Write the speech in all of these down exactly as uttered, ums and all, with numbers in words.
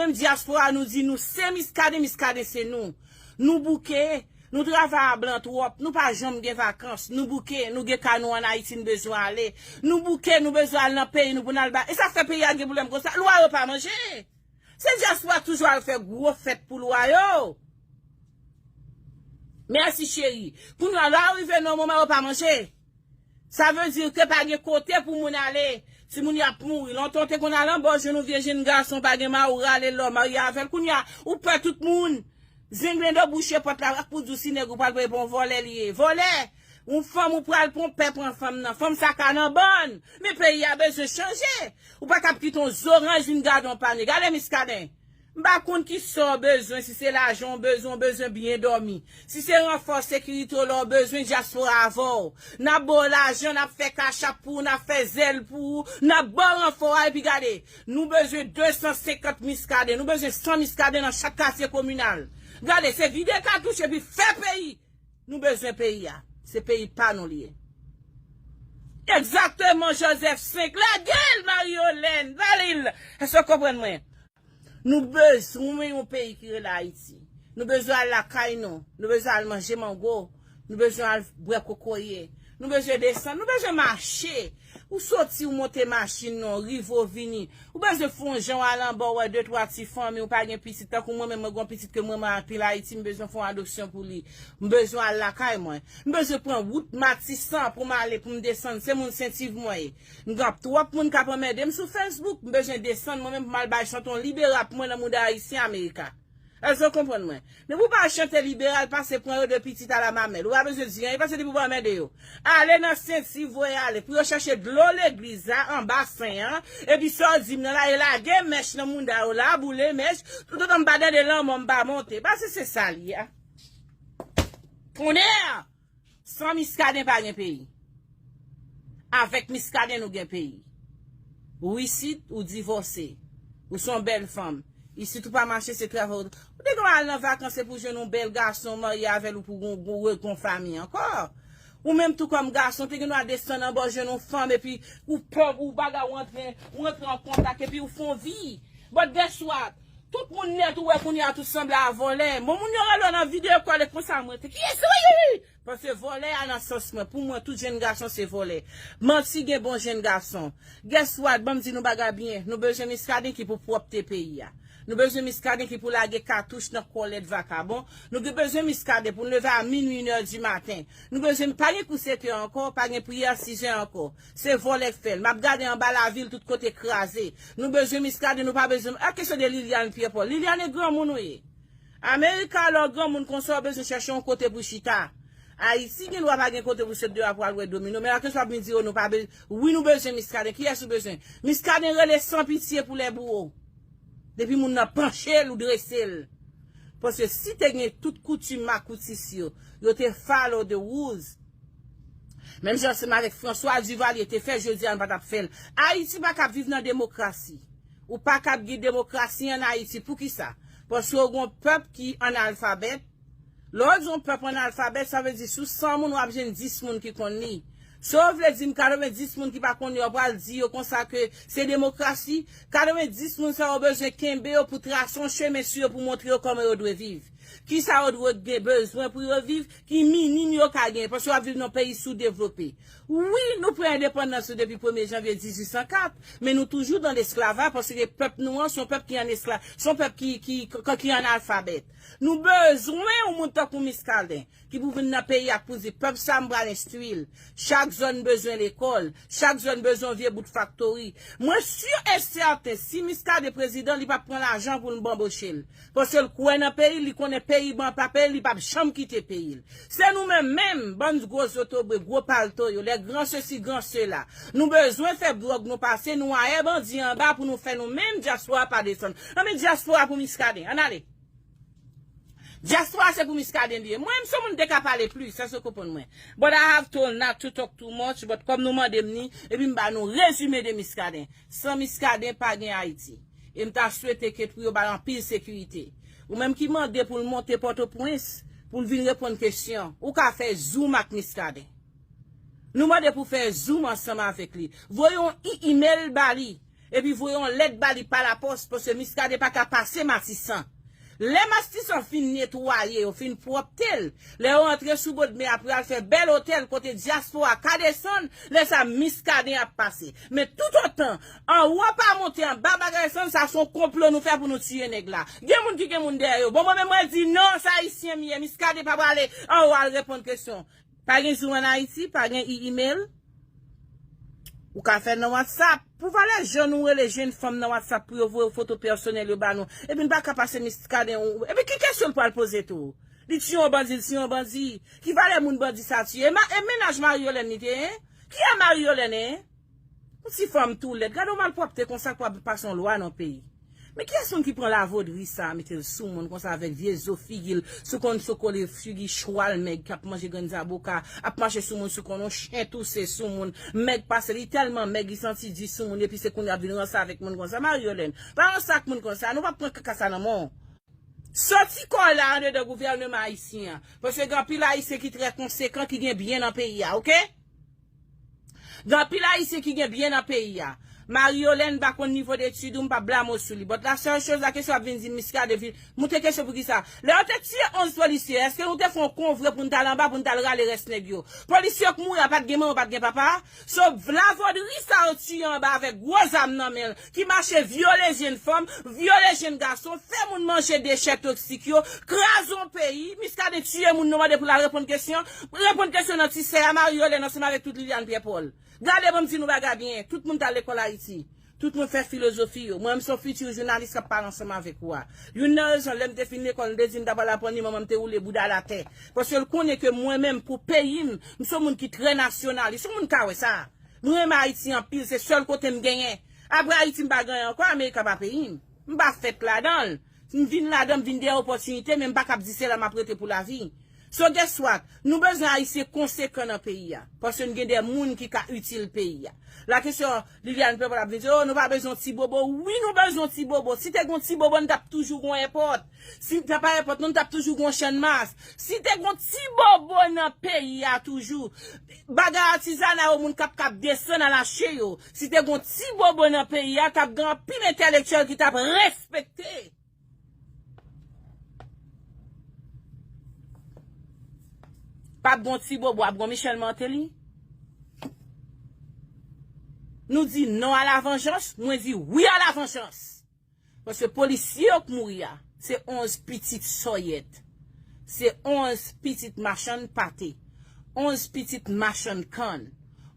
menm dyaspora, nou di nou se Miskaden, Miskaden se nou. Nou bouke, nou travay a blan twòp, nou pa janm gen vakans, nou bouke, nou gen kay nou ann Ayiti, nou bezwen ale. Nou bouke, nou bezwen al nan peyi nou pou n al ba. E sa k fè peyi a gen pwoblèm konsa. Lwa yo pa manje. Se dyaspora k toujou al fè gwo fèt pou lwa yo. Mèsi cheri. Kounye a, lwa yo rive nan moman yo pa manje. Sa vle di ke pa gen kote pou moun ale. Timoun yo ap mouri. Lontan w te konn al anba w jwenn yon vye jenn gason, pa gen mari, ou rale lè w marye avè l. Kounye a, ou pè tout moun. Zenglendo bouche pòt la ak pou di w si nèg ou pral peye pou yon vòlè li ye. Vòlè! Yon fanm ou pral pran pè pran fanm nan. Fanm sa ka nan bòn. Men peyi a bezwen chanje. Ou pa kab kite yon zoranj vin gade yon panye. Gade Miskaden. M pa konn ki sa w bezwen, si se lajan w bezwen, w bezwen byen dòmi. Si se ranfò sekirite w la w bezwen, dyaspora avè w. N ap ba w lajan, n ap fè kachap pou ou, n ap fè zèl pou ou, n ap ba w ranfò a, epi gade, nou bezwen de san senkant Miskaden, nou bezwen san Miskaden nan chak katye kominal. Gade, se vide katouch epi fè peyi. Nou bezwen peyi a. Se peyi pa nou li ye. Egzakteman, Joseph senk. Lage l, Marie Yolène. Ba li l. Èske w konprann mwen? Nou bezwen yon peyi ki rele Ayiti. Nou bezwen al lakay nou. Nou bezwen al manje mango. Nou bezwen al bwè kokoye. Nou bezwen desann. Nou bezwen mache. Ou soti, ou monte machin nan, rive w vini. Ou bezwen fè yon jan w al anba, w wè de twa ti fanmi, ou pa gen pitit. Tankou mwen menm, mwen gen yon pitit ke mwen renmen anpil Ayiti, m bezwen fè yon adopsyon pou li. M bezwen al lakay mwen. M bezwen pran wout Matisan pou m ale, pou m desann. Se moun Sentiv mwen ye. M gen twòp moun k ap anmède m sou Facebook. M bezwen desann mwen menm pou m al bay chante yon libera pou mwen nan mouda ayisyen Amerika. Èske w konprann mwen? Men pou pa chante liberal, pase pran yo de pitit a la mamèl. Ou pa bezwen di anyen, pase depi w pa anmède yo. Ale nan Sentiv, voye ale. Pou yo chèche dlo legliz la, anba sen an, epi sa w di m nan la, e lage mèch nan mouda yo la, boule mèch, toutotan m pa tande lanmò, m pa monte. Pase se sa l ye a. Kounye a! San Miskaden pa gen peyi. Avèk Miskaden nou gen peyi. Ou isit, ou divòse. Ou se yon bèl fanm. Isit ou pa mache, se travay ou. Ou te gen al nan vakans, se pou jwenn yon bèl gason, marye avè l, ou pou gon, gon, gon fanmi ankò. Ou menm tou kòm gason, te gen dwa desann anba, jwenn yon fanm, epi ou pè, ou bagay, ou antre, ou antre an kontak, epi ou fè yon vi. But guess what? Tout moun nèt ou wè kounye a tout sanble a vòlè. Bon, moun yo rele w nan videyo kòl e konsa mwen te. Kiyès ou ye? Paske vòlè a nan sans mwen. Pou mwen, tout jenn gason se vòlè. Manti gen bon jenn gason. Guess what? Ban m di nou bagay byen. Nou bezwen Miskaden ki pou pwòpte peyi a. Nou bezwen Miskaden ki pou lage katouch nan kòlèt vakabon. Nou gen bezwen Miskaden pou n leve a minwi, inè di maten. Nou bezwen, pa gen kou sèt è ankò, pa gen priyè a sizè ankò. Se vòlè k fè l. M ap gade anba lavil tout kote kraze. Nou bezwen Miskaden, nou pa bezwen. A kesyon de Liliane Pierre Paul. Liliane e granmoun ou ye. Amerika, lè w granmoun konsa, w bezwen chèche yon kote pou chita. Ayiti gen dwa pa gen kote pou sot deyò pou al wè domino. Men la kesyon ap vin di yo, nou pa bezwen. Wi, nou bezwen Miskaden. Kiyès ou bezwen? Miskaden rele san pitye pou lè bouwo. Depi moun nan panche l ou drese l. Paske si te gen tout koutim makoutis yo, yo te follow the rules. Menm jan ansanm avèk François Duvalier te fè, jodi a nou pa t ap fè l. Ayiti pa kab viv nan demokrasi. Ou pa kab gen demokrasi an Ayiti. Poukisa? Paske w gen yon pèp ki analfabèt. Lè w di yon pèp analfabèt, sa vle di sou san moun, w ap jwenn dis moun ki konn li. Sa w vle di m, katrevenndis moun ki pa konn li, w pral di yo konsa ke se demokrasi? Katrevenndis moun sa yo bezwen kenbe yo pou trase yon chemen sou yo, pou montre yo kòman yo dwe viv. Kisa yo dwe gen bezwen pou yo viv, ki minim yo ka gen, paske yo ap viv nan peyi soudevlope. Wi, nou pran endepandans nou depi premye janvye dizuit san kat, men nou toujou dan lesklavaj, paske pèp nou an, se yon pèp ki an eskla-, se yon pèp ki, ki, ki, ki analfabèt. Nou bezwen yon moun tankou Miskaden, ki pou vin nan peyi a pou di, pèp sa m pral enstwi l. Chak zòn bezwen lekòl, chak zòn bezwen yon vye bout faktori. Mwen si e sèten, si Miskaden prezidan, li p ap pran lajan pou l anboche l. Paske l kwè nan peyi l, li konnen peyi ban pa peyi l, li p ap janm kite peyi l. Se nou menm menm, bann gwo zotobre, gwo palto yo, les grands ceci, grands cela. Nou bezwen fè dwòg nou pase, nou ayè bandi anba pou nou fè nou menm dyaspora pa desann. Anben dyaspora pou Miskaden, ann ale. Dyaspora se pou Miskaden li ye. Mwen, m se moun te ka pale plis, èske w konprann mwen? But I have told not to talk too much, but kòm nou mande m ni, epi m ba nou rezime de Miskaden. San Miskaden, pa gen Ayiti. E m ta swete ke pou yo ba l anpil sekirite. Ou menm ki mande pou l monte Pòtoprens, pou l vin reponn kesyon, ou ka fè zoom ak Miskaden. Nou mande pou fè zoom ansanm avèk li. Voye yon i-, email ba li. epi voye yon lèt ba li pa lapòs, paske Miskaden pa ka pase Matisan. Lè Matisan fin netwaye, yo fin pwòpte l, lè yo antre sou Bodmè a pou y al fè bèl otèl kote dyaspora ka desann, lè sa Miskaden ap pase. Men toutotan anwo pa monte, anba pa ka desann, sa se yon konplo nou fè pou nou tiye nèg la. Gen moun ki gen moun dèyè yo. Bon, mwen menm mwen di non, se Ayisyen m ye, Miskaden pa prale anwo al reponn kesyon. Pa gen Zoom ann Ayiti, pa gen e-email. Ou ka fè nan WhatsApp. Pou valè jan nou rele jenn fanm nan WhatsApp pou yo voye foto pèsonèl yo ba nou. Epi n pa ka pase Miskaden ou. Epi ki kesyon l pral poze tou? Li tiye yon bandi, li tiye yon bandi. Ki valè moun bandi sa tiye? E ma-, e mennaj Marie Yolène li te, en? Ki a Marie Yolène, en? Yon ti fanm tou lèd. Gade yon malpwòpte konsa k pral pase yon lwa nan peyi. Men kiyès moun ki pran lavodri sa a mete l sou moun konsa avèk vye zo figi l, sou konn sou kole figi chwal mèg k ap manje grenn zaboka, ap mache sou moun sou konn yon chen touse sou moun, mèg pase li tèlman mèg li santi di sou moun epi se kounye a ap vin ranse avèk moun konsa. Marie Yolène, pa ranse ak moun konsa, nou p ap pran kaka sa nan men w. Soti kò w la andedan gouvènman ayisyen an, paske gen anpil Ayisyen ki trè konsekan ki gen byen nan peyi a, oke? Gen anpil Ayisyen ki gen byen nan peyi a. Marie Yolène, m pa konn nivo detid ou, m p ap blame w sou li. But la sèl choz la kesyon ap vin di Miskaden vin moute kesyon pou kisa? Lè yo te tiye onz polisye, èske nou te fè yon konvwe pou n t al anba pou n t al rale rès nèg yo? Polisye yo k mouri a pa t gen manman, pa t gen papa? So, lavodri sa yo tiye anba avèk gwo zam nan men l, ki mache vyole jenn fanm, vyole jenn gason, fè moun manje dechè toksik yo, kraze yon peyi, Miskaden tiye moun nou mande pou l al reponn kesyon, reponn kesyon nan ti sè a Marie Yolène ansanm avèk tout Liliane Pierre Paul. Gade ban m di nou bagay byen, tout moun t al lekòl Ayiti. Tout moun fè filozofi yo. Mwen, m se yon fiti jounalis k ap pale ansanm avèk ou a. Youn nan rezon, lè m te fin lekòl, m te di m ta pral aprann li, manman m te woule bouda l atè. Paske l konnen ke mwen menm, pou peyi m, m se yon moun ki trè nasyonalis. Yon moun ka wè sa. Mwen renmen Ayiti anpil, se sèl kote m genyen. Apre Ayiti, m pa gen anyen ankò, Amerika pa peyi m. M pa fèt ladan l. M vin ladan, m vin dèyè opòtinite, men m pa kab di se la m ap rete pou lavi. So, guess what? Nou bezwen Ayisyen konsekan nan peyi a. Paske n gen de moun ki ka itil peyi a. La kesyon, Liliane Pierre Paul ap vin di, oh, nou pa bezwen ti bobo. Wi, nou bezwen ti bobo. Si te gen ti bobo, n t ap toujou gen yon èpòt. Si n t ap pa èpòt, non, n t ap toujou gen yon channmas. Si te gen ti bobo nan peyi a toujou, bagay atizana yo, moun k ap kab desann al achte yo. Si te gen ti bobo nan peyi a, t ap gen anpil entèlektyèl ki t ap respekte. P ap gon ti bobo, ap gon Michel Martelly. Nou di non a la vanjans, mwen di wi a la vanjans. Paske polisye yo k mouri a, se onz pitit sòyèt. Se onz pitit machann pate. Onz pitit machann kann.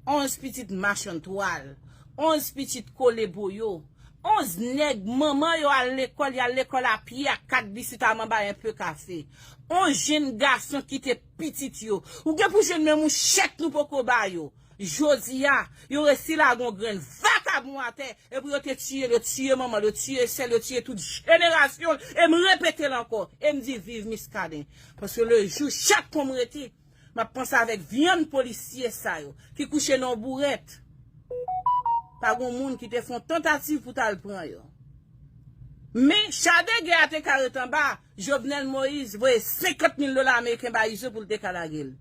Onz pitit machann twal. Onz pitit kole boyo. Onz nèg manman yo al lekòl, y al lekòl a pye ak kat biswit a manba enpe kafe. Onz jenn gason kite pitit yo. Ou gen pou jwenn menm yon chèk nou poko ba yo. Jodi a, yo resi lage yon grenn vakabon atè, epi yo te tiye l, yo tiye manman l, yo tiye sè l, yo tiye tout jenerasyon l, e m repete l ankò, e m di viv Miskaden. Paske le jou chak kon m rete, m ap panse avèk vyann polisye sa yo, ki kouche nan yon bourèt. Pa gon moun ki te fè yon tantativ pou t al pran yo. Men, cha de gè a te ka ret anba, Jovenel Moïse voye senkant mil dola ameriken ba Izo pou l te ka lage l.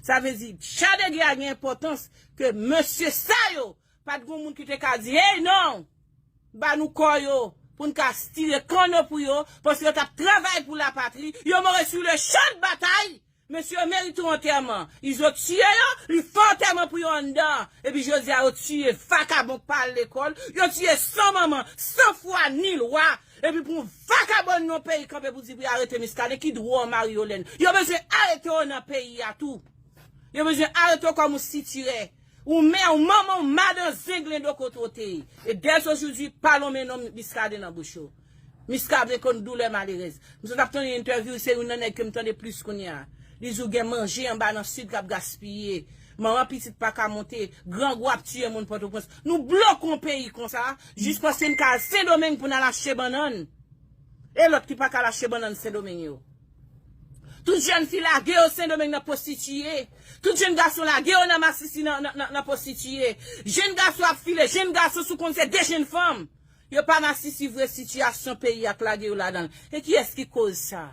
Sa vle di, cha de gè a gen enpòtans ke mesye sa yo, pa t gon moun ki te ka di, hey, non! Ba nou kò yo, pou n ka tire kanno pou yo, paske yo t ap travay pou lapatri, yo more sou le chan de batay! Mesye yo merite yon antèman. Izo tiye yo, li fè antèman pou yo anndan. Epi jodi a, yo tiye vakabon k pa al lekòl, yo tiye san manman, san fwa ni lwa. Epi pou yon vakabon nan yon peyi kanpe pou di pou y arete Miskaden, ki dwa w Marie Yolène? Yo bezwen arete w nan peyi a tou. Yo bezwen arete w kòm yon sitirè. Ou mè, ou manman, ou madan zenglen do kote w te ye. E dèzojoudi, pa lonmen non Miskaden nan bouch ou. Miskaden konn doulè malerèz. M sot ap tande entèvyou, se youn nan nèg ke m tande plis kounye a. Li di w gen manje anba nan sid k ap gaspiye. Manman pitit pa ka monte. Grangou ap tiye moun Pòtoprens. Nou bloke yon peyi konsa, jis paske n ka al Sendomeng pou n al achte bannann. E lòt ki pa ka al achte bannann Sendomeng yo. Tout jèn fi lage yo Sendomeng nan pwostitiye. Tout jèn gason lage yo nan masisi nan, nan, nan, nan pwostitiye. Jèn gason ap file, jèn gason sou konn se de jèn fanm. Yo pa masisi vre sitiyasyon peyi a k lage yo ladan l. E kiyès ki koz sa?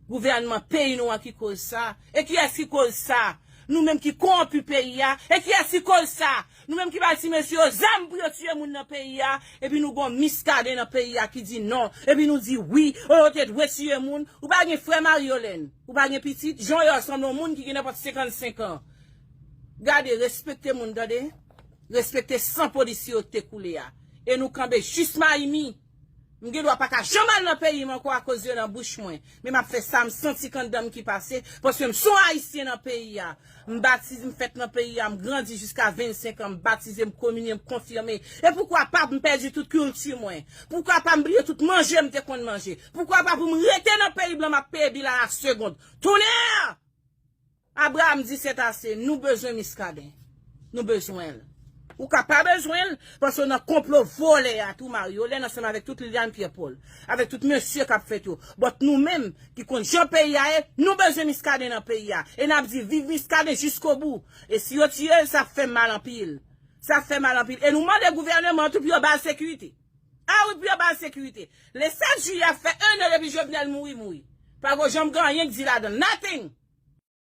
Gouvènman peyi nou an ki koz sa. E kiyès ki koz sa? Nou menm ki kowonpi peyi a. E kiyès ki koz sa? Nou menm ki bay ti mesye yo zam pou yo tiye moun nan peyi a, epi nou gon Miskaden nan peyi a ki di non, epi nou di wi, o yo te dwe tiye moun. Ou pa gen frè Maryolèn, ou pa gen pitit, jan yo sanble yon moun ki gen nenpòt senkannsenk an. Gade, respekte moun, tande. Respekte san polisye yo te koule a. E nou kanpe jis Mayimi. M gen dwa pa ka janm al nan peyi m ankò akoz yo nan bouch mwen. Men m ap fè sa m santi k anndan m ki pase, paske m se yon Ayisyen nan peyi a. M batize, m fèt nan peyi a, m grandi jiska vennsenk an, m batize, m kominye, m konfime. E poukwa pa m pèdi tout kilti mwen? Poukwa pa m bliye tout manje m te konn manje? Poukwa pa pou m rete nan peyi blan m ap peye bil a la segond? Tonnè! Abraham di c'est assez, nou bezwen Miskaden. Nou bezwen l. Ou ka pa bezwen l, paske w nan konplo vòlè a tou, Maryolèn ansanm avèk tout Liliane Pierre Paul, avèk tout mesye k ap fèt yo. But nou menm, ki konn jan peyi a ye, nou bezwen Miskaden nan peyi a. E n ap di viv Miskaden jiskobou. E si yo tiye l, sa fè m mal anpil. Sa fè m mal anpil. E nou mande gouvènman an tou pou yo ba l sekirite. A wi, pou yo ba l sekirite. Le sèt jiyè ap fè en an depi Jovenel mouri, mouri. Pa gen janm gen anyen k di ladan l. Nothing.